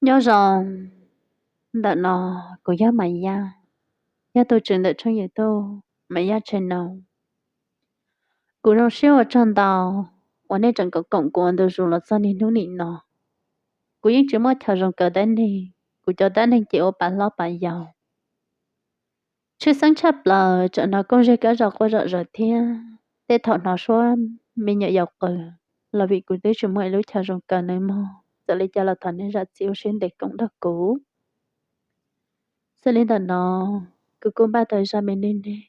Nyob zoo, ntawm no kuv yog Maiv Yaj, yog tus tswv ntawm tshooj YouTube Maiv Yaj channel. Kuv zoo siab ua tsaug ntau uas nej tseem koom koom kuv ua ntu zus los txog niaj hnub nim no. Kuv yeej tsis muaj chaw zoo kaw dab neeg, kuv cov dab neeg ces ua pas hlob pas yau, tshwj xeeb tshaj plaws tseem hnov kooj zeg kab zos quaj zom zaws thiab tej thaum hnov suab me nyuam yaus qw los vim kuv twb tsis muaj ib lub chaw zoo kaw nawb mog. Txawm li cas los thov nej zam txim ua siab ntev koom nrog kuv. Xws li ntawm no, kuv kuj npaj tau zaj me neej neeg.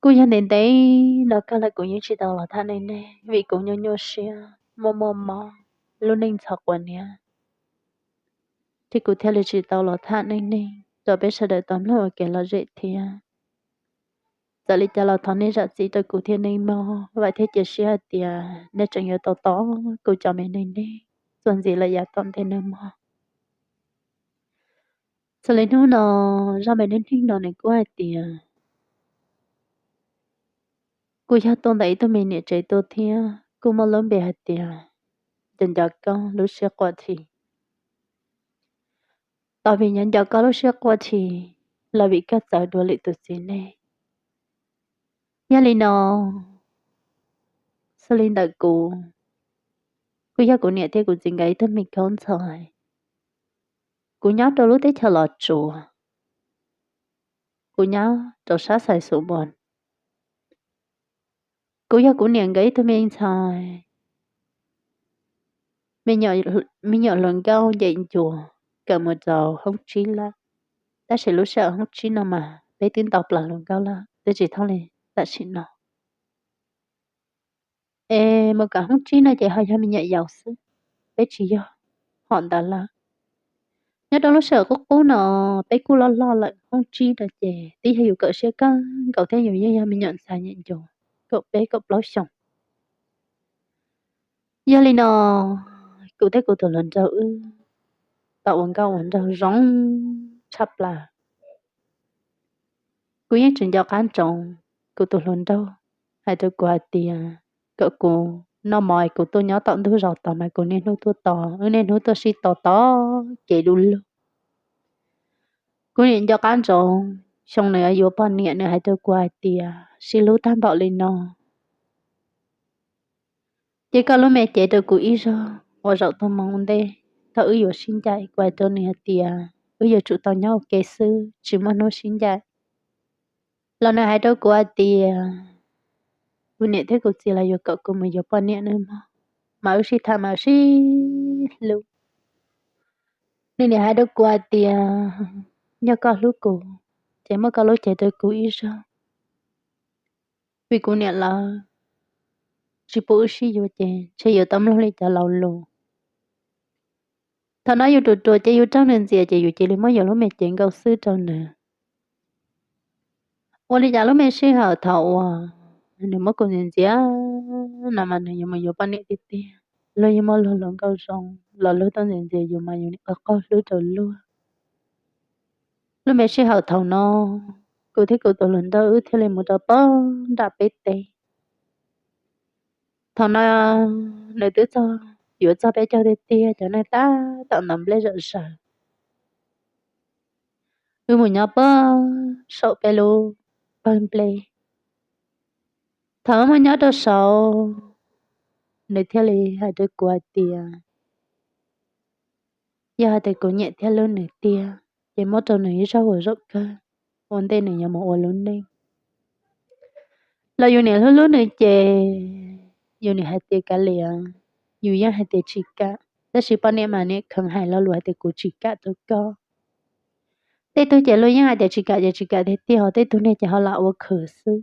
Kuj yog ntev ntev no kawg lawm kuv yeej tsis tau los tham neej neeg vim kuv nyuaj nyuaj siab, muaj muaj mob, lub neej ntxhov quas niab, ces kuv thiaj li tsis tau los tham neej neeg rau peb sawv daws tau mloog ua kev lom zem thiab. Txawm li cas los thov nej zam txim rau kuv thiab neej mog, vam thiab cia siab hais tias nej tseem yuav tau tos kuv cov me neej neeg txuas ntxiv lawm yav tom ntej nawb mog. Xws li hnub no, zaj me neej neeg no nws kuj hais tias kuj yog tuaj ntawm ib tug me niam tsev tuaj thiab kuj muaj lub npe hais tias Nco Nco Koj Lub Siab Quaj Thi. Tau vim nco nco koj lub siab quaj thi los vim koj txawv dua lwm tus txiv neej. Yog li no, xws li ntawm kuv, kuj yog kuv niam thiab kuv txiv nkawd ib tug me khaub ntxhais. Kuv nyob rau lub teb chaws Los Tsuas, kuv nyob rau sab Xais Xus Npos. Kuv yog kuv niam nkawd ib tug me ntxhais, me nyuam hluas nkauj nce ncua kawm mus rau hoob tsib lawm, tab sis lub sij hawm hoob tsib no mas peb twb ntau plaws hluas nkauj lawm twb tsis thooj li tam sim no. Es mus kawm hoob tsib no ces ho yog me nyuam yaus xwb, peb tsis yog hom ntawd lawm. Nyob rau lub sij hawm qub qub no peb kuj loj loj lawm, hoob tsib no ces twb yog yus kawm siab kawg nkaus thiab yus yeej yog me nyuam ntxhais nce ncua, kaum peb kaum plaub xyoos. Yog li no, kuv thiab kuv tus hluas nraug wb tau ua nkauj ua nraug zoo tshaj plaws. Kuv yeej tseem nco qab ntsoov kuv tus hluas nraug hais rau kuv hais tias kom kuv noj mov es kuv tuaj nyob tom ntug zos tos mas kuv niaj hnub tuaj tos, wb niaj hnub tuaj sib tos tos kev du lug. Kuv niam nco qab ntsoov xyoo nws yuav poj niam nws hais rau kuv hais tias sib hlub tag npaum li no ces koj lub me cev rau kuv ib zaug ua zaum tag moo ntej, thaum wb yuav sib ncaim. Kuv hais rau nws hais tias wb yuav tsum tau nyob ua ke xwb, tsis muaj hnub sib ncaim. Los nws hais rau kuv hais tias kuv niam thiab kuv txiv los yuav kom kuv mus yuav poj niam nawb mog, mas wb sib tham mas sib hlub. Nws niam hais rau kuv hais tias yog koj hlub kuv ces muab koj lub cev rau kuv ib zaug, vim kuv niam lawv tsis pub wb sib yuav ces ntshe yuav tau mloog li cov laus lus. Thaum no yus ruam ruam ces yus raug nws ntxias ces yus cia li muab yus lub me cev nkaus xwb rau nws. Ua li cas lub me sij hawm thaum uas nws muab kuv ntxias ntxias no mas nws yuav mus yuav poj niam tiag tiag, luag yeej muaj luag hluas nkauj zoo los luag tuaj ntxias ntxias yus mas yus nim qaug qaug hlwb rau luag. Lub me sij hawm thaum no kuv thiab kuv tus hluas nraug wb thiaj li mus rau pem nram peb teb. Thaum no nws twb txog, yuav txog peb caug tiag tiag, cov neeg tab tom ntaus nplej zom zaws. Wb mus nyob pem saum peb lub pawg nplej. Thaum wb mus nyob rau saud, nws thiaj li hais rau kuv hais tias yog hais tias kuv nyiam thiab hlub nws tiag ces muab rau nws ib zaug ua zaum kawg ua ntej nws yuav mus ua lub neej. Los yus niam hlub hlub nws ces yus niam hais tias kav liam, yus yeej hais tias tsis kam, tab sis poj niam mas niam kheev hais lo lus hais tias kuv tsis kam rau koj. Tej tug ces luag yeej hais tias tsis kam ces tsis kam tiag tiag, ho tej tug ne ces ho lam ua khwv xwb.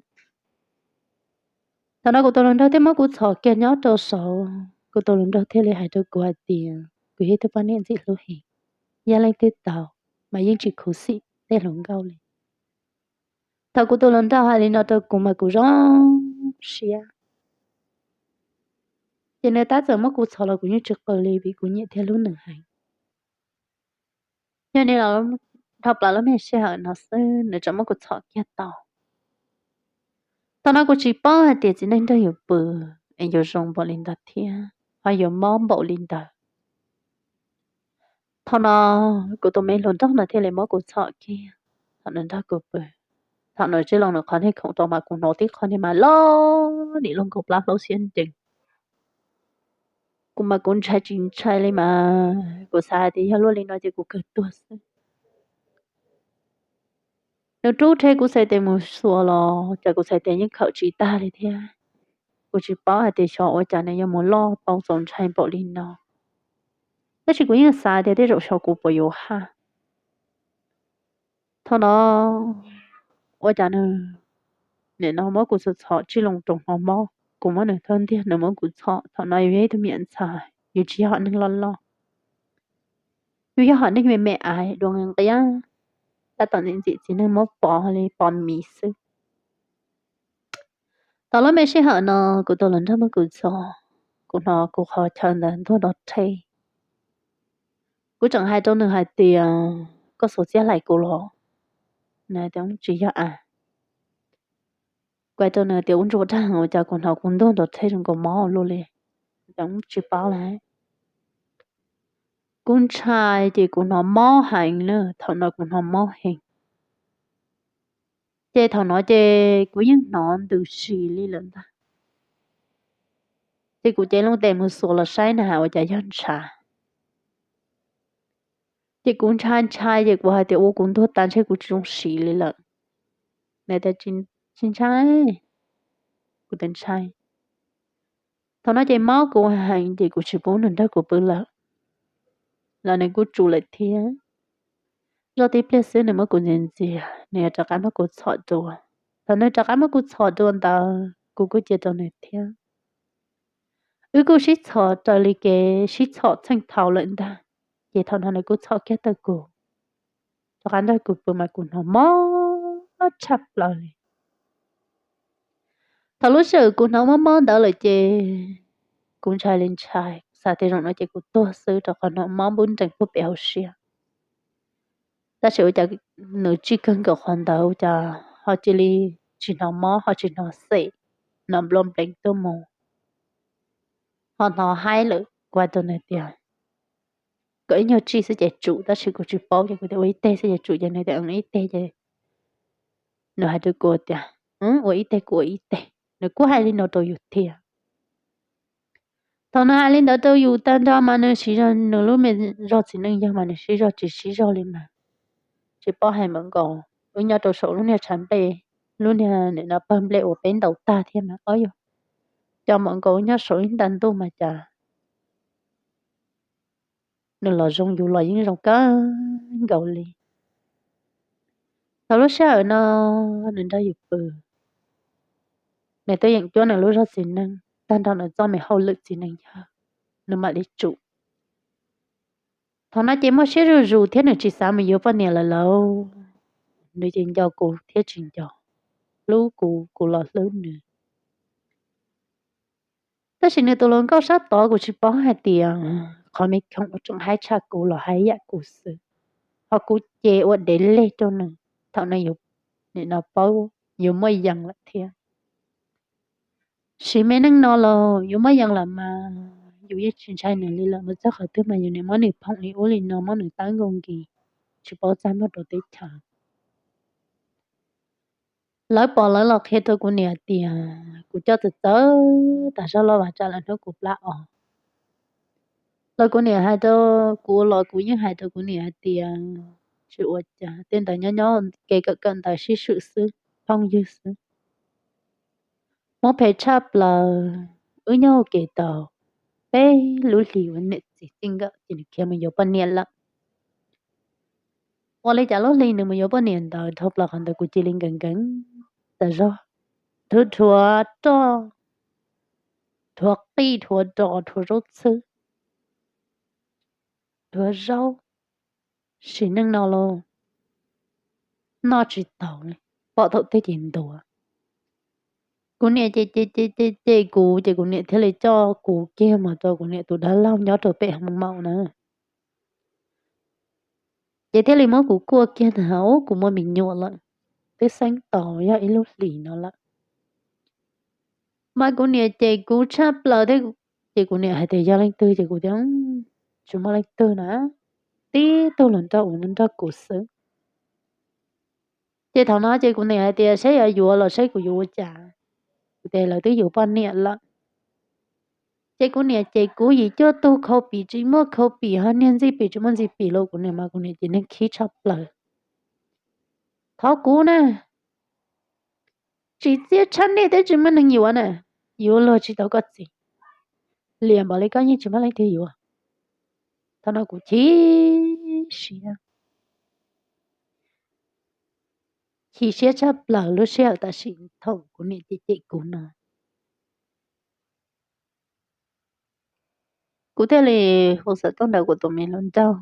Thaum no kuv tus hluas nraug thiaj muab kuv txhom kiag nyob rau saud, kuv tus hluas nraug thiaj li hais rau kuv hais tias kuv yog ib tug poj niam ntxim hlub heev, yog leej twg tau mas yeej tsis khuv xim tej hluas nkauj li. Thaum kuv tus hluas nraug hais li no rau kuv mas kuv zoo siab, ces nws tab txawm muab kuv txhom los kuv yeej tsis qw li vim kuv nyiam thiab hlub nws heev. Yog li los dhau plaws lub me sij hawm no xwb nws tseem muab kuv txhom kiag tau. Thaum no kuv tsis paub hais tias txiv neej nrog yus pw es yuav zoo npaum li ntawd thiab ho yuav mob npaum li ntawd. Thaum no kuv tus me hluas nraug no thiaj li muab kuv txhom kiag, thaum nws nrog kuv pw, thaum nws tsis loo nws qhov niag khoom rau mas kuv hnov tib qho niag mas loj nim loj nkaus plab hlaub siab ncees. Kuv mas kuv ntshai tsis ntshai li mas kuv xav hais tias yog luaj li no ces kuv kawg tuag xwb. Nws rub rhe kuv txhais tes mus xuas los cas kuv txhais tes yeej khawm tsis tag li thiab. Kuv tsis paub hais tias xyov ua cas nws yuav mus loj tau txaus ntshai npaum li no, tab sis kuv yeej xav tias tej zaum xyov kuv puas yuav haj. Thaum no ua cas nws nim no muab kuv txhom txhom tsij loo rau hnov mob, kuv muab nws thawb ntiag nws muab kuv txhom. Thaum no yus yog ib tug me nyuam ntxhais, yus tsis yog hom neeg loj loj, yus yog hom neeg me me aiv dua nqi nqia, tab tom ntxim ntxim txiv neej muab pov li pov mis xwb. Tau lub me sij hawm no kuv tus hluas nraug muab kuv txhom, kuv hnov kuv qhov chaw ntawd ntuag nrov rhe. Kuv tseem hais rau nws hais tias koj xuas txiab hlais kuv los? Nws tias tsis yog a. Kuv hais rau nws tias ua ntsuag dag ua cas kuv hnov kuv ntuag nrov rhe zoo nkaus mob ua luaj li. Nws tias tsis paub lawm. Kuv ntshai ces kuv hnov mob heev na, thaum no kuv hnov mob heev. Ces thaum no ces kuv yeej hnov ntws si li lawm ntag. Ces kuv cev loo tes mus xuas los saib na has ua cas yog ntshav. Ces kuv ntshai ntshai ces kuv hais tias ua kuv ntuag tas ntshe kuv tsis zoo siv li lawm. Nws tias tsis ntshai. Kuv tias ntshai. Thaum no ces mob kuv heev ces kuv tsis pub nws nrog kuv pw lawm, los nws kuj tsum lawm thiab. Zoj tib pliag xwb nws muab kuv ntxias ntxias nws yuav rov qab muab kuv txhom dua. Thaum nws rov qab muab kuv txhom dua ntawd kuv kuj cia rau nws thiab. Wb kuj sib txhom raws li kev sib txhom txheej thaum lawm ntag. Ces thaum no nws kuj txhom kiag tau kuv, rov qab nrog kuv pw mas kuv hnov mob tshaj plaws li. Thaum lub sij hawm kuv hnov mob mob ntawd lawm ces kuv ntshai li ntshai, kuv xav tias zaum no ces kuv tuag xwb rau qhov hnov mob npuab nrees puag pem hauv siab. Tab sis ua cas nws tsij kawg nkaus qhov ntawd ua cas ho cia li tsis hnov mob ho tsis hnov xem, hnov nplua nplees tuaj mus, ho hnov haib lawm. Kuv hais rau nws tias kom ib nyuag tsij xwb ces tsum, tab sis kuv tsis paub ces kuv tias ua ib teg xwb ces tsum ces nws tias ib teg ces nws hais rau kuv tias ua ib teg kuv ua ib teg. Nws kuj hais li no rau yus thiab. Thaum nws hais li ntawd rau yus tag nrho mas nws siv zog nws lub me zog txiv neej yog mas nws siv zog tsis siv zog li mas tsis paub hais npaum nkaus. Wb nyob rau saum lub niag tshav nplej, lub niag nim no pawg nplej uas peb ntaus tag thiab mas ob yog cov npaum nkaus wb nyob saum ib nta ntuj mas cas nws los zoo yus los yeej zoo kawg nkaus li. Thaum lub sij hawm no nws nrog yus pw, nws twb yeem cuab nws lub zog txiv neej tag nrho nws txoj me hauj lwm txiv neej yawg, nws mam li tsum. Thaum no ces muaj siab zuj zus thiab nws tsis xav mus yuav poj niam lawm lauj. Nws ces nco kuv thiab tsis nco, hlub kuv kuv los hlub nws. Tab sis nws tus hluas nkauj sab tod kuv tsis paub hais tias qhov me khoom uas tseem haib tshaj kuv los haib yam kuv xwb, ho kuv ces ua dev leg rau nws. Thaum no yus nim no paub yus muaj yees lawm thiab. Siv me neej no los yus muaj yees lawm mas yus yeej tsis ntshai nws li lawm. Mus txog qhov twg mas yus nim muab nws phoom li ub li no, muab nws tawb nkaus nkis, tsis paub txaj muag rau teb chaws. Lawv pom lawv los qhia rau kuv niam tias kuv coj txawv txawv tas zog loj vas tsa lawm hnub kuv plab os. Los kuv niam hais rau kuv los kuv yeej hais rau kuv niam hais tias tsis ua cas, tej ntawd nyob nyob kev kawm kawm ntawv sib swm xwb, phooj ywg xwb. Mob phem tshaj plaws, wb nyob ua ke tau peb lub hlis ua niam txiv txij nkawm ces nws khiav mus yuav poj niam lawm. Ua li cas lub hli nws mus yuav poj niam ntawd dhau plaws qhov ntawd kuv cia li nkees nkees tas zog, dhuav dhuav roj, dhuav qij, dhuav ros, dhuav zaub txhwb, dhuav zaub, sim neej no los noj tsis taus li, pom thaum twg ces ntuav. Kuv niam ces ces ces ces kuv ces kuv niam thiaj li coj kuv kiag mus rau kuv niam tus dab laug nyob rau pem hoo maum na. Ces thiaj li muab kuv kuaj kiag ntag, ub, kuv muaj me nyuam lawm, twb xeeb tau yog ib lub hlis no lawm. Mas kuv niam ces kuv tshaj plaws thiab, ces kuv niam hais tias yog leej twg ces kuv tias tsis muaj leej twg na. tib tug hluas nraug uas nrog kuv xwb. Ces thaum no ces kuv niam hais tias saib yuav yuav los saib kuv yuav ua cas. Kuv tias lawv twb yuav poj niam lawm. Ces kuv niam ces kuv yim cuaj tug khau pim tsis muaj khau pim, ho niag ntxij pim tsis muaj ntxij pim los kuv niam mas kuv niam ces neeg khib tshaj plaws. Thov kuv na, tsis txiaj tshaj nej twb tsis muaj neeg yuav na, yuav luag tsis tau koj txiv, liam npaum li koj yeej tsis muaj leej twg yuav. Thaum no kuv chim siab, chim siab tshaj plaws lub sij hawm tam sim thaum kuv niam cem cem kuv no. Kuv thiaj li hu xov tooj ntawm kuv tus me hluas nraug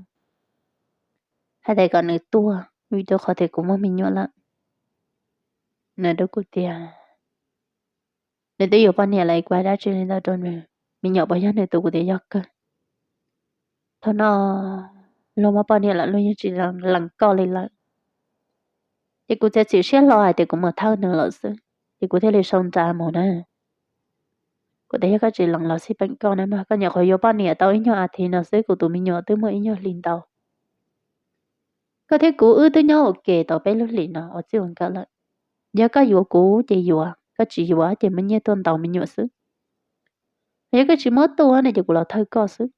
hais tias kom nws tuaj, vim rau qhov tias kuv muaj me nyuam lawm. Nws rau kuv tias nws twb yuav poj niam lawm, kuv hais dab tsi li ntawd rau nws, me nyuam puas yog nws tus? Kuv tias yog kawg. Thaum no luag muaj poj niam lawm luag yeej tsis lees koj li lawm. Ces kuv txiav txim siab hlo hais tias kuv mus thawj nws lawm xwb, ces kuv thiaj li sau nra mus na. Kuv tias yog koj tsis lees los xij peem koj na, mas koj nyuam qhuav yuav poj niam tau ib nyuag as thiv no xwb, kuv tus me nyuam twb muaj ib nyuag hli ntau. Koj thiab kuv wb twb nyob ua ke tau peb lub hlis no ua txij ua nkawm lawm. Yog koj yuav kuv ces yuav, koj tsis yuav ces muab nyiaj tuaj ntaus me nyuam xwb. Yog koj tsis muab tuaj no ces kuv los thawj koj xwb.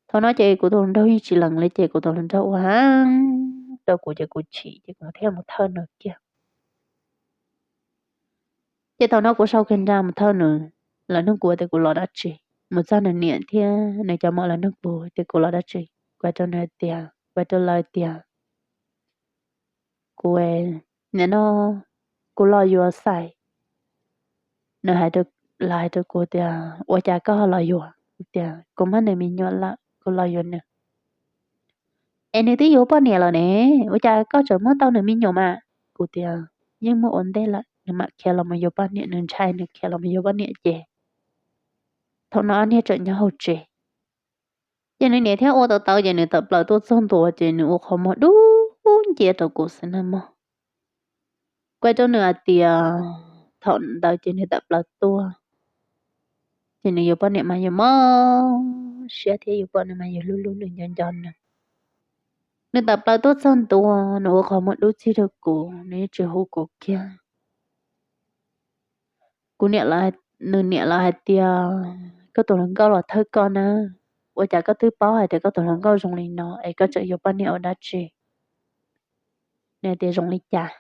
Thaum no ces kuv tus hluas nraug yeej tsis lees li ces kuv tus hluas nraug ua heev rau kuv ces kuv chim ces kuv thiaj mus thawj nws kiag. Ces thaum no kuv sau kiag nra mus thawj nws, lawv nug kuv tias kuv los dab tsi, mus txog nws niam thiab nws cov muam lawv nug kuv tias kuv los dab tsi, kuv hais rau nws tias, kuv hais rau lawv tias kuv, nim no kuv los yuav Xais. Nws hais, lawv hais rau kuv tias ua cas koj ho los yuav? Kuv tias kuv muaj nws me nyuam lawm kuv los yuav nws. Es nws twb yuav poj niam lawm ne, ua cas koj tseem muab tau nws me nyuam mas? Kuv tias yeej muaj ua ntej lawm, nws mam khiav los mus yuav poj niam, nws ntshai nws khiav los mus yuav poj niam ces thaum no ob niag tseem nyob hauv tsev. Ces nws niam thiab ua tau tau ces nws tawm plaws tuaj txog ntua ces nws ua qhov muag dub ncia rau kuv xwb na mog. Kuv hais rau nws hais tias thaum ntawd ces nws tawm plaws tuaj ces nws yuav poj niam mas yus mob siab thiab, yuav poj niam mas yus hlub hlub nws nco nco nws. Nws tawm plaws tuaj txog ntua, nws ua qhov muag dub txig rau kuv, nws yeej tsis hu kuv kiag. Kuv niam, nws niam lawv hais tias koj tus hluas nkauj los thawj koj na, ua cas koj twb paub hais tias koj tus hluas nkauj zoo li no es koj tseem yuav poj niam ua dab tsi? Nws tias zoo li cas?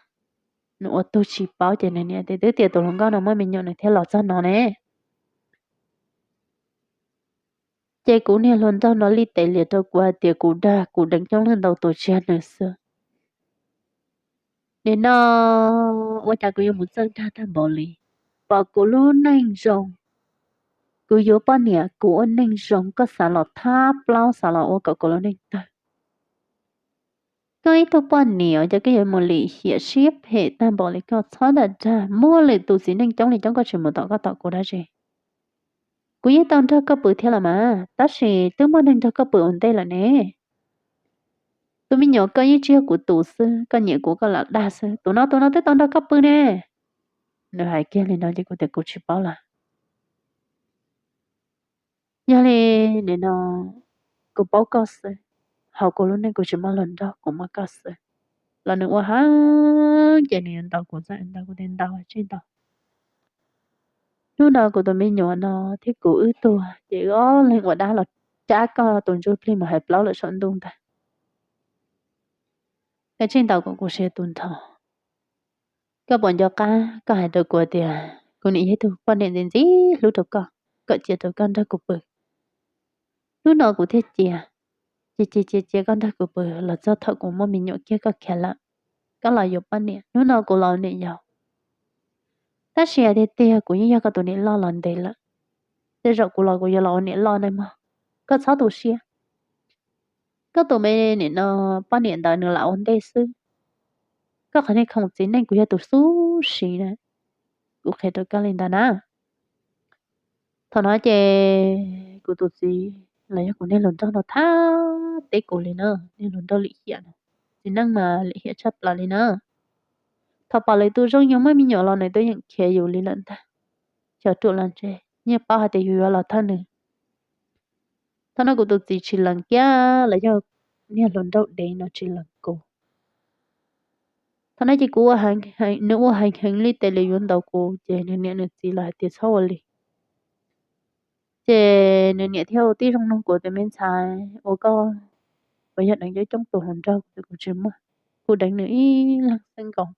Nws ua tug tsis paub ces nws niam tias twb tias tus hluas nkauj no muaj me nyuam nws thiaj los txog no ne. Ces kuv niag hluas nraug no li tes liam rau kuv hais tias kuv dag kuv deev coob leej ntau tus tsis yog nws xwb. Nim no ua cas kuv yuav mus txawj dag tag npaum li? Pom kuv lub neej zoo, kuv yuav poj niam kuv ua neej zoo, koj xav los thab plaub xav los ua kom kuv lub neej tawg. Koj ib tug poj niam ces koj yuav mus lim hiam siab phem tag npaum li koj, txhob dag dag, muaj lwm tus txiv neej coob li coob koj tsis mus tom koj tom kuv dab tsi? Kuv yeej tau nrog koj pw thiab los mas, tab sis twb muaj neeg nrog koj pw ua ntej lawm ne. Tus me nyuam koj yeej tsis yog kuv tus xwb, koj nyiam kuv koj lam dag xwb, tus no tus no twb tau nrog koj pw ne. Nws hais kiag li no ces kuv tias kuv tsis paub lawm. Yog li nim no kuv paub koj xwb, hauv kuv lub neej kuv tsis muaj hluas nraug, kuv muaj koj xwb. Los nws ua heev ces nws yuav ntaus kuv, txawm ntaus kuv tias ntaus tsij ntaus. Hnub no kuv tus me nyuam no thiab kuv wb tuag ces wb ob leeg ua dab los cab koj tus ntsuj plig mus hais plaub lawm saum ntuj ntag. Koj tsij ntaus kom kuv siav tus nrho. Koj puas nco qab koj hais rau kuv tias kuv niam yog ib tug poj niam ntxim ntxim hlub rau koj, kom cia rau koj nrog kuv pw. Hnub no kuv thiaj cia, cia cia cia cia koj nrog kuv pw los txog thaum kuv muaj me nyuam kiag koj khiav lawm, koj los yuav poj niam, hnub no kuv los ua niam yau. Tab sis hais tiag tiag kuv yeej yog koj tus niam loj los ntev lawm, tej zaum kuv los kuv yuav los ua niam loj na mog. Koj txhob tu siab. Koj tus me nim no poj niam ntawd nws lam ua ntej xwb. Koj qhov niag khoom txiv neej kuv yog tus xub siv na. Kuv qhia rau koj li ntawd na. Thaum no ces kuv tus txiv los yog kuv niag hluas nraug no thab teb kuv li na, niag hluas nraug lim hiam no, txiv neej mas lim hiam tshaj plaws li na. Thaum pom lwm tus zoo yus muaj me nyuam los nws twb yeem khiav yus li lawm ntag. Xyov ruam los ntse, yeej paub hais tias yus yuav los thawj nws. Thaum no kuv tus txiv tsis lees kiag los yog niag hluas nraug dev no tsis lees kuv. Thaum no ces kuv ua, nws ua heev heev li tes li yuav ntaus kuv ces nws niam nws txiv los hais tias txhob ua li. Ces nws niam thiaj ua tib zoo nug kuv tias me ntxhais, ua koj puas yog deev coob coob tus hluas nraug? Kuv tias kuv tsis muaj, kuv deev nws ib leeg xwb nkaus.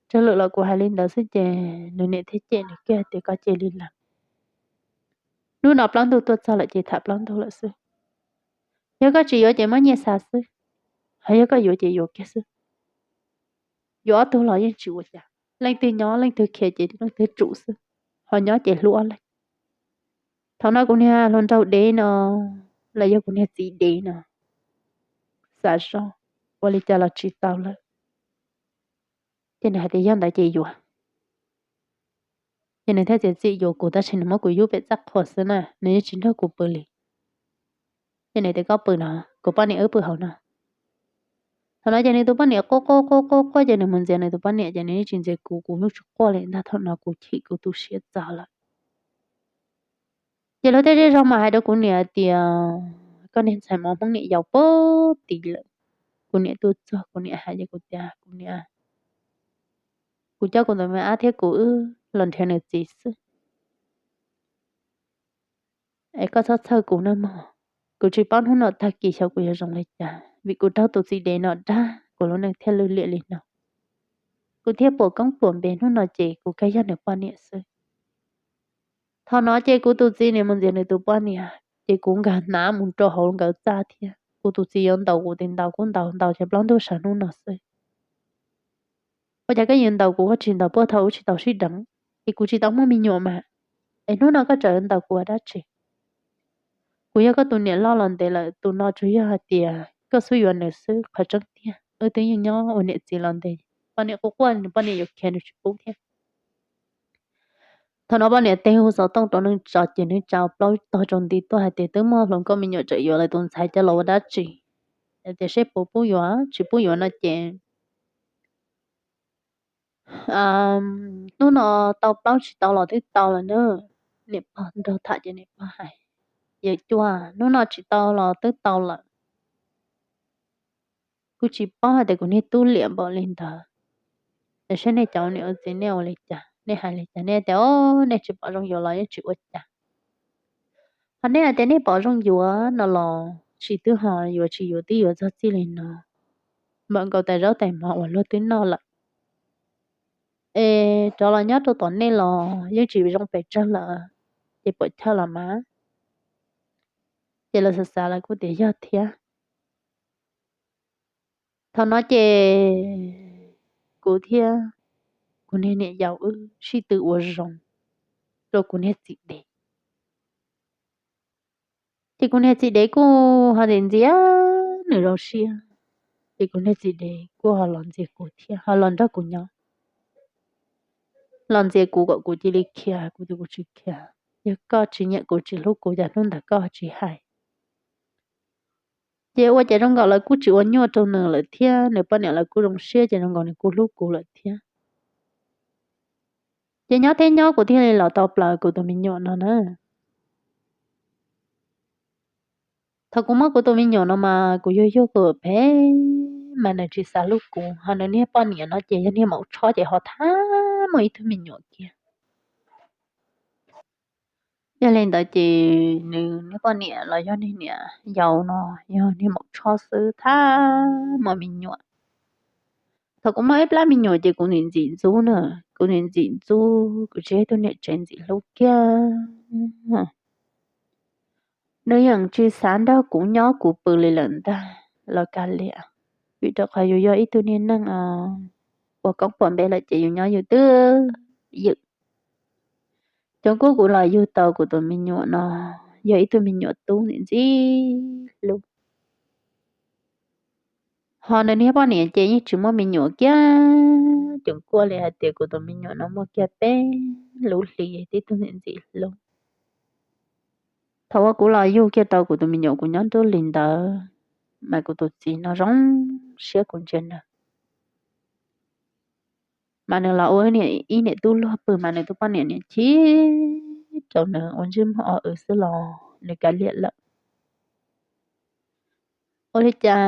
Tsawg lwm los kuv hais li ntawd xwb ces nws niam thiaj cem nws kiag tias koj cia li lees. Hnub no plaub ntug tuaj txog lawm ces tham plaub ntug lawm xwb. Yog koj tsis yuav ces muab nyiaj xa xwb, ho yog koj yuav ces yuav kiag xwb. Yuav ob tug los yeej tsis ua cas, leej twg nyob leej twg khiav ces leej twg tsum xwb, ho nyob ces hlub ob leeg. Thaum no kuv niag hluas nraug dev no los yog kuv niag txiv dev no xav zoj, ua li cas los tsis tau lawm. Ces nws hais tias yog ntawd ces yuav. Ces nws thiaj txiav txim yuav kuv tab sis nws muab kuv yub pem txaj qhua xwb na, nws yeej tsis nrog kuv pw li. Ces nws tias koj pw no, kuv poj niam wb pw hauv no. Thaum no ces nws tus poj niam quaj quaj quaj quaj quaj ces nws mus ntxias nws tus poj niam ces nws yeej tsis ntxias kuv, kuv yeej tsis quaj li ntag. Thaum no kuv chim kuv tu siab txog lawm. Ces luag tej zej zog mas hais rau kuv niam tias koj niag ntxhais mov Hmoob niam yau puag tid lawm. Kuv niam tuaj txog kuv niam hais ces kuv tias kuv niam, kuv coj kuv tus me ab thiab kuv wb los nrhiav nws txiv xwb. Es koj txhob txhawj kuv nawb mog. Kuv tsis paub hnub no tag kis xyov kuv yuav zoo li cas vim kuv raug tus txiv dev no dag kuv lub neej thiaj lwj liam li no. Kuv thiaj puas koob puas npe hnub no ces kuv kawg yog nws poj niam xwb. Thaum no ces kuv tus txiv nws mus ntxias nws tus poj niam ces kuv nkag hnav mus rau hauv nkawd txaj thiab. Kuv tus txiv yuav ntaus kuv tes ntaus kuv ntaus ntaus ces plaub ntug sawv hnub no xwb. Ua cas koj yuav ntaus kuv, koj tsis ntaus puag thaum ub tsis tau sib deev? Es kuv tsis tau muaj me nyuam mas, es hnub no koj tseem ntaus kuv ua dab tsi? Kuv yog koj tus niam loj los ntev lawm, tus no tsuas yog hais tias koj xub yuav nws xwb, qhov tseeb tiag wb twb yeej nyob ua niam txiv los ntev. Poj niam quaj quaj nws poj niam yuav khiav nws tsis pub thiab. Thaum no poj niam teb hu xov tooj rau neej tsa ces neej tsa plaub tog rau nti tuaj hais tias twb muaj hluas nkauj me nyuam tseem yuav lawv tus ntxhais coj los ua dab tsi, tias seb puas pub yuav, tsis pub yuav no ces hnub no tau plaub tsis tau los twb tau lawm na. Niam pog nrog tham ces niam pog hais, yawm cuab, hnub no tsis tau los twb tau lawm. Kuv tsis paub hais tias kuv niag tub liam npaum li ntawd. Tiam sis nej cov niam ua txiv nej ua li cas, nej hais li cas, nej tias o nej tsis pom zoo yuav los yeej tsis ua cas. Ho nej hais tias nej pom zoo yuav no los tsis twb ho yuav tsis yuav twb yuav txog txij li no, npaum nkaus tais zaub tais mov uas luag twb noj lawm. Es rov los nyob rau tom nej los yeej tsis zoo pes tsawg lawm, ces puam chawj los mas. Ces lawv xav xav lawv kuj tias yog thiab. Thaum no ces kuv thiab kuv niag niam yau wb sib tw ua zoo rau kuv niag txiv dev. Ces kuv niag txiv dev kuj ho ntxias ntxias nws zoo siab, ces kuv niag txiv dev kuj ho los ntxias kuv thiab ho los nrog kuv nyob. Los ntxias kuv kom kuv cia li khiav, kuv tias kuv tsis khiav, yog koj tsis nyiam kuv tsis hlub kuv cas hnub ntawd koj tsis hais. Ces ua cas zoo nkaus lawv kuj tsis ua nyuaj rau nws lawm thiab, nws poj niam lawv kuj zoo siab ces zoo nkaus nws kuj hlub kuv lawm thiab. Ces nyob thiab nyob kuv thiaj li los tau plaws kuv tus me nyuam no na. Thaum kuv muab kuv tus me nyuam no mas kuv yug yug kuv phem, mas nws tsis xav hlub kuv, ho nws niag poj niam no ces yog niag maum tshob ces ho thab muaj ib tug me nyuam kiag. Yog li ntawd ces nws niag poj niam los yog niag niam yau no yog niag maum tshob xwb, thab muaj me nyuam. Thaum kuv muaj ib plab me nyuam ces kuv ntxim ntxim ntxub na, kuv ntxim ntxim ntxub, kuv tsis yog ib tug niam tsev ntxim hlub kiag. Nws yeej tsis xav nrog kuv nyob kuv pw li lawm ntag los kav liam, vim rau qhov yus yog ib tug niag neeg uas koob puas npe lawm ces yus nyob yus twb ywm. Cov kuj kuv los yug tau kuv tus me nyuam no yog ib tug me nyuam tub ntxim ntxim hlub. Ho nws niag poj niam ces yeej tsis muaj me nyuam kiag, ceem kuaj li hais tias kuv tus me nyuam no muaj kiag peb lub hli tib tug ntxim ntxim hlub. Thaum uas kuv los yug kiag rau kuv tus me nyuam kuv nyob nruab hlis ntawd, mas kuv tus txiv no zoo siab kuv ntsia nws. Mas nws los ua ib niam tub luag pw mas nws tus poj niam niam chim rau nws ua ntsej muag o w xwb los nws kav liam lawm. Ua li cas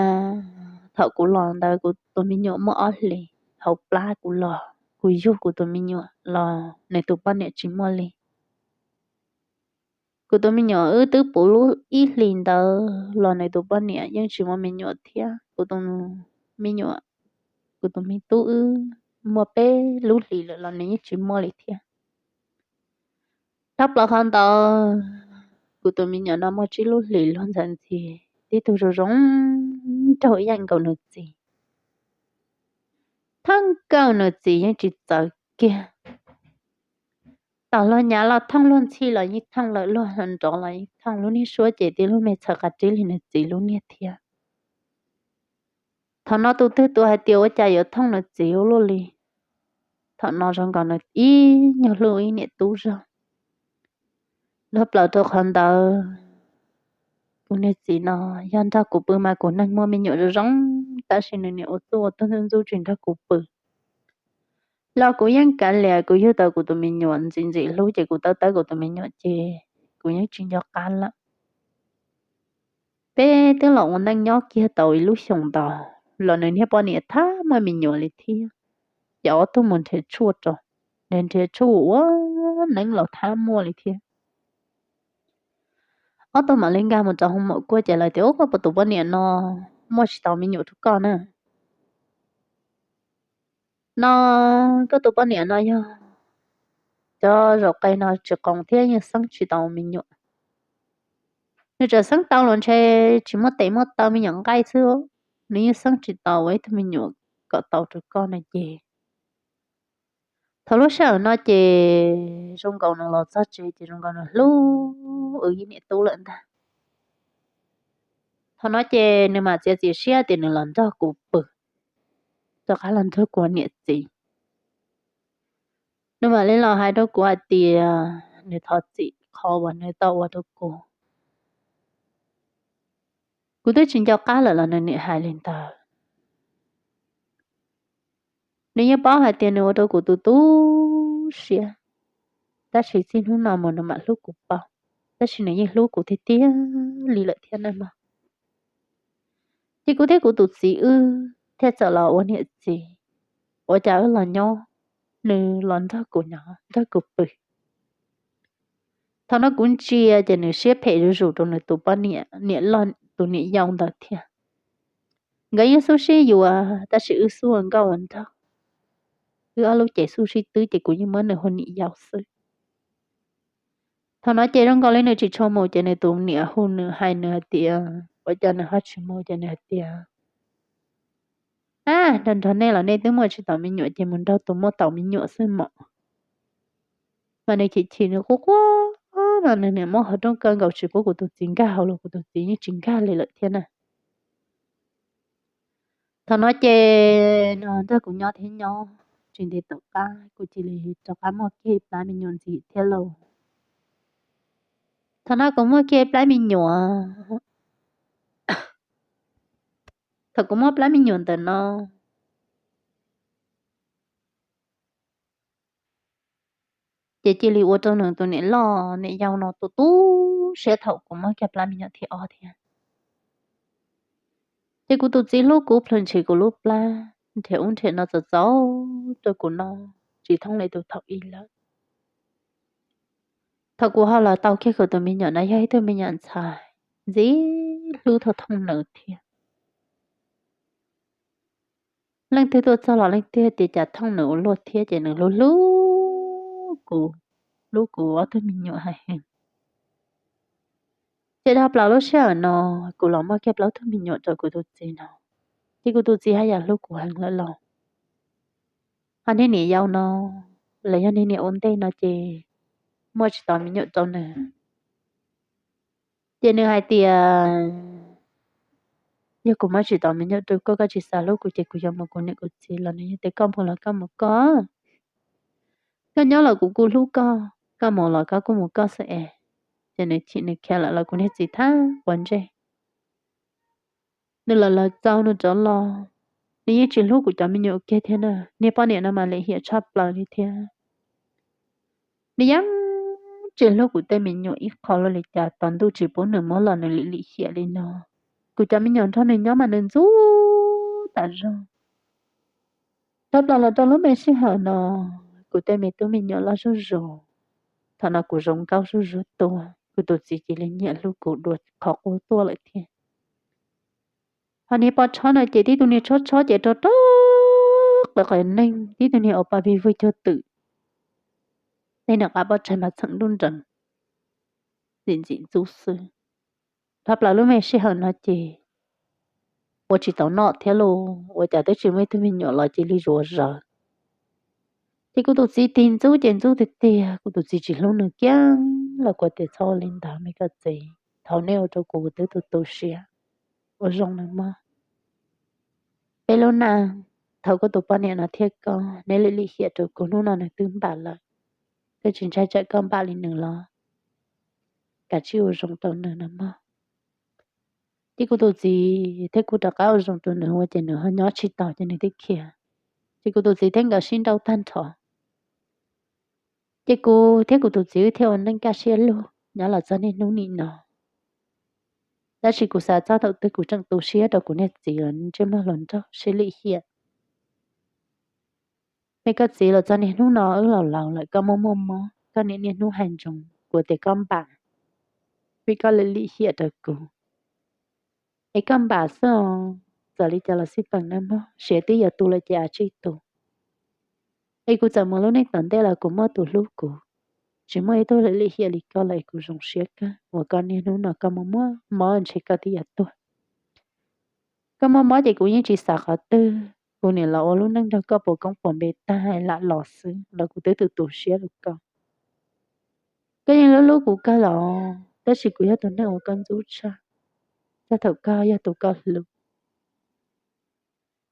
thaum kuv los ntawd kuv tus me nyuam muaj ob hlis hauv plab kuv los, kuv yug kuv tus me nyuam los nws tus poj niam tsis muaj li. Kuv tus me nyuam wb twb puv lub ib hlis ntawd los nws tus poj niam yeej tsis muaj me nyuam thiab. Kuv tus me nyuam, kuv tus me tub wb muaj peb lub hlis lawm los nws yeej tsis muaj li thiab. Tshaj plaws qhov ntawd, kuv tus me nyuam no muaj tsib lub hlis luag ntxhi ntxhi, tib tug zoo zoo nraug ib yam nkaus nws txiv. Thaj nkauj nws txiv yeej tsis txawv kiag. Tom luag nyav los thooj, luag ntxhi los yeej thooj, lawm luag nrov los yeej thooj, lub niag suab ces tib lub me txhawv qab rib li nws txiv lub niag thiab. Thaum no tus twg tus hais tias ua cas yuav thooj nws txiv ua luaj li. Thaum no zoo nkaus nws ib nyuag hlub ib niam tub zog. Nrog plaws rau qhov ntawd, kuv niag txiv no yog nrog kuv pw mas kuv neeg muaj me nyuam zoo zoo, tab sis nws niam ua txuj ua tuag ntxub ntxub tsis nrog kuv pw. Los kuv yeej kav liam, kuv yug tau kuv tus me nyuam ntxim ntxim hlub ces kuv tawb tawb kuv tus me nyuam ces kuv yeej tsis nco qab lawm. Peb twb los ua neej nyob kiag tau ib lub xyoos ntau los nws niag poj niam thab muaj me nyuam li thiab. Ces ob tug mus nrhiav tshuaj rau, nrhiav tshuaj ua neeb los thab muaj li thiab. Ob tug mam li nkag mus rau hoo maum kuaj ces lawv tias, Ub, koj tus poj niam no muaj tsis tau me nyuam rau koj na. No koj tus poj niam no yog cov zaum qe no tsis qoos thiab yeej xeeb tsis tau me nyuam. Nws tseem xeeb tau los ntshe tsis muaj tes muaj taw, me nyuam nqaij xwb, nws yeej xeeb tsis tau ua ib tug me nyuam kom tau rau koj no ces. Thaum lub sij hawm no ces zoo nkaus nws los txog tsev ces zoo nkaus nws hlub wb ib niam tub lawm ntag. Thaum no ces nws mam txiav txim siab tias nws los nrog kuv pw, rov qab los nrog kuv niam txiv. Nws mam li los hais rau kuv hais tias nws thov txim qhov uas nws tau ua rau kuv. Kuv twb tsis nco qab lawm los nws niam hais li ntawd. Nws yeej paub hais tias nws ua rau kuv tu tu siab, tab sis txij hnub no mus nws mam hlub kuv paub, tab sis nws yeej hlub kuv tiag tiag li lawm thiab na mog. Ces kuv thiab kuv tus txiv wb thiaj txawm los ua niam txiv, ua cas wb los nyob nws los nrog kuv nyob nrog kuv pw. Thaum no kuv ntsia ces nws siab phem zuj zus rau nws tus poj niam, niam loj tus niam yau ntawd thiab. Nkawd yeej xub sib yuav tab sis wb xub ua nkauj ua nraug, wb ob lub cev xub sib twb ces kuv yeej muab nws hu niam yau xwb. Thaum no ces zoo nkaus li nws tsis tshua mus ces nws tus niam hu nws hais nws hais tias, ua cas nws ho tsis mus ces nws hais tias, A, nrog nrog nej los nej twb muaj tsis tau me nyuam ces mus nrog tus muaj tau me nyuam xwb mos. Mas nws chim chim nws quaj quaj no nws niam muab hauv rooj kaw nkaus tsis pub kuv tus txiv nkag hauv los kuv tus txiv yeej tsis nkag li lawm thiab na. Thaum no ces nws nrog kuv nyob thiab nyob tsis ntev tom qab kuv cia li rov qab muaj kiag ib plab me nyuam ntxiv thiab lauj. Thaum no kuv muaj kiag ib plab me nyuam, thaum kuv muaj plab me nyuam ntawm no ces cia li ua rau nws tus niam loj niam yau no tu tu siab thaum kuv muaj kiag plab me nyuam thib ob thiab. Ces kuv tus txiv hlub kuv plhws ntshis kuv lub plab, nrhiav ub nrhiav no txaus txaus rau kuv noj tsis thooj li tus thaum ub lawm. Thaum kuv ho los tau kiag kuv tus me nyuam no yog ib tug me nyuam ntxhais ntxim hlub thaum thooj nws thiab. Leej twg tuaj txog los leej twg tias cas thooj nws ua luaj thiab ces nws hlub hlub kuv, hlub kuv ob tug me nyuam hais heev. Ces dhau plaws lub sij hawm no kuv los muaj kiag plaub tug me nyuam rau kuv tus txiv no, ces kuv tus txiv haj yam hlub kuv heev lawm los. Ho niag niam yau no los yog niag niam ua ntej no ces muaj tsis tau me nyuam rau nws. Ces nws hais tias, yog kuv muab tsis tau me nyuam rau koj, koj tsis xav hlub kuv ces kuv yuav mus kuv niam kuv txiv los nws yeej tias koj mus los koj mus koj, koj nyob los kuv kuj hlub koj, koj mus los koj kuj mus koj xwb es. Ces nws chim nws khiav lawm los kuv niag txiv thab quav ntsej. Nws lawv lawv txaus nws rov los, nws yeej tsis hlub kuv cov me nyuam kiag thiab na. Niag poj niam no mas lim hiam tshaj plaws li thiab. Nws yeej tsis hlub kuv tej me nyuam ib qho los li cas, tos ntuj tsis pub nws muab los nws lim lim hiam li no. Kuv cov me nyuam nrog nws nyob mas nws ntxub tas zog. Tshaj plaws los rau lub me sij hawm no, kuv tej me tub me nyuam loj zuj zus, thaum no kuv zoo nkauj zuj zus tuaj, kuv tus txiv cia li nyiam hlub kuv dua qhov qub tuaj lawm thiab. Ho niag poj tshob no ces tib tug niag tshob tshob ces rau rau qe qe neeg, tib tug niag ua pa vij vwj cuag twm, tej niag qab pob tsaig mas txheem nruj nrees, ntxim ntxim ntxub xwb. Tshaj plaws lub me sij hawm no ces ua tsis tau noj thiab lauj, ua cas twb tsis muaj ib tug me nyuam los cia li zuav zaws. Ces kuv tus txiv tig ntxub ces ntxub tiag tiag, kuv tus txiv tsis hlub nws kiag los kuv tias txhob ua li ntawd me koj txiv, thaum nej ua rau kuv twb tu tu siab, ua zoo nws mog. Peb lub neej, thaum koj tus poj niam no thiab koj, neb lim lim hiam rau kuv, hnub no nws twb npam lawm, twb tsis ntshai tsam koj npam li nws los, kav tsij ua zoo rau nws no mog. Ces kuv tus txiv thiab kuv rov qab ua zoo rau nws ua ces nws ho nyob tsis tau ces nws twb khiav. Ces kuv tus txiv thiab nkawd sib nrauj tag nrho. Ces kuv thiab kuv tus txiv wb thiaj ua neej kaj siab lug nyob los txog niaj hnub nim no. Tab sis kuv xav txog thaum twg kuv tseem tu siab rau kuv niag txiv los ntsej muag hluas nraug siab lim hiam. Me koj txiv, los txog niaj hnub no wb los laus lawm koj muaj muaj mob, koj niaj niaj hnub hais ntsoov kuv tias koj npam, vim koj lim lim hiam rau kuv. Es koj npam xwb os, txawm li cas los xij peem na mog, siav twb yuav tu lawm ces av tsij tu. Es kuv txawm mus lub neej tom ntej los kuv muaj tus hlub kuv, tsis muaj ib tug lim lim hiam li koj lawm es kuv zoo siab kawg uas koj niaj hnub no koj muaj muaj mob ntshe koj twb yuav tuag. Koj muaj mob ces kuv yeej tsis xav qhov twg, kuv niam los ua lub neej nrog koj puas koob puas npe tag lam los xwb los kuv twb tu tu siab rau koj. Koj yeej hlub hlub kuv kawg los, tab sis kuv yog tus neeg uas koj ntxub tshaj, txog thaum koj yog tus koj hlub.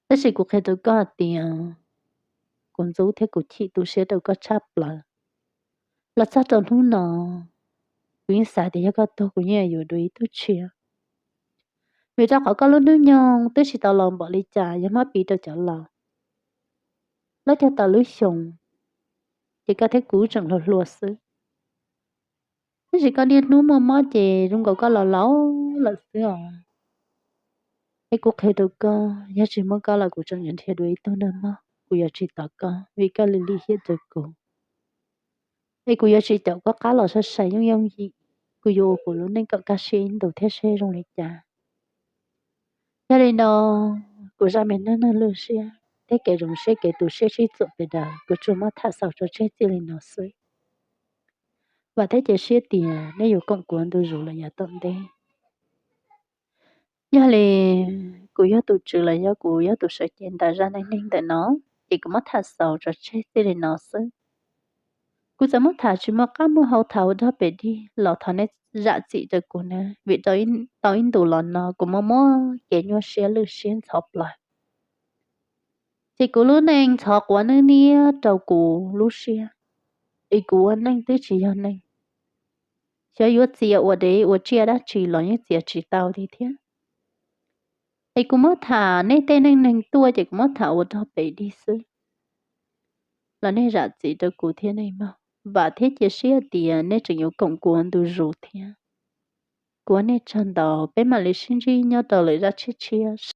Tab sis kuv qhia rau koj hais tias kuv ntxub thiab kuv chim tu siab rau koj tshaj plaws. Los txog rau hnub no, kuv yeej xav tias yog koj tuag kuv yeej yuav dua ib tug tshiab. Vim rau qhov koj lub hnub nyoog twb tsis tau laus npaum li cas, yog muab piv rau cov laus, lawv cog tau lub xyoo, ces koj thiab kuv tseem hluas hluas xwb. Tab sis koj niaj hnub muaj mob ces zoo nkaus koj los laus lawm xwb os. Es kuv qhia rau koj, yog tsis muaj koj los kuv tseem yuav nrhiav dua ib tug neeg mog, kuv yuav tsis tos koj vim koj lim lim hiam rau kuv. Es kuv yuav tsis caum koj qab los sai sai yooj yooj yim, kuv yuav ua kuv lub neej kom kaj siab ib ntus thiab seb zoo li cas. Yog li no, kuv zaj me neej neeg lwj siab thiab kev zoo siab kev tu siab sib txuam pes daws kuv tsuas muab tham xaus tso tseg txij li no xwb. Vam thiab cia siab tias nej yuav koom kuv ua ntu zus los yav tom ntej. Yog li kuv yog tus tswv los yog kuv yog tus sawv cev ntawm zaj neej neeg ntawm no, ces kuv muab tham xaus tso tseg txij li no xwb. Kuv txawm muab tham tsis muaj qab muaj hau tham ua dog pem dig los thov nej zam txim rau kuv na, vim tau ib ntus los no kuv muaj muab kev nyuaj siab lwj siab ntxhov plaws. Ces kuv lub neej ntxhov quav nwj niab rau kuv lub siab, es kuv ua neej twb tsis yog neeg. Xyov yuav txiav ua dev ua tsiaj dab tsi los yeej txiav tsis tau li thiab. Es kuv muab tham nej tej neej neeg tuaj ces kuv muab tham ua dog pem dig xwb los nej zam txim rau kuv thiab nej mog. Vam thiab cia siab tias nej tseem yuav koom kuv ua ntu zus thiab. Kuv ua nej tsaug ntau, peb mam li sib ntsib nyob rau lwm zaj tshiab tshiab.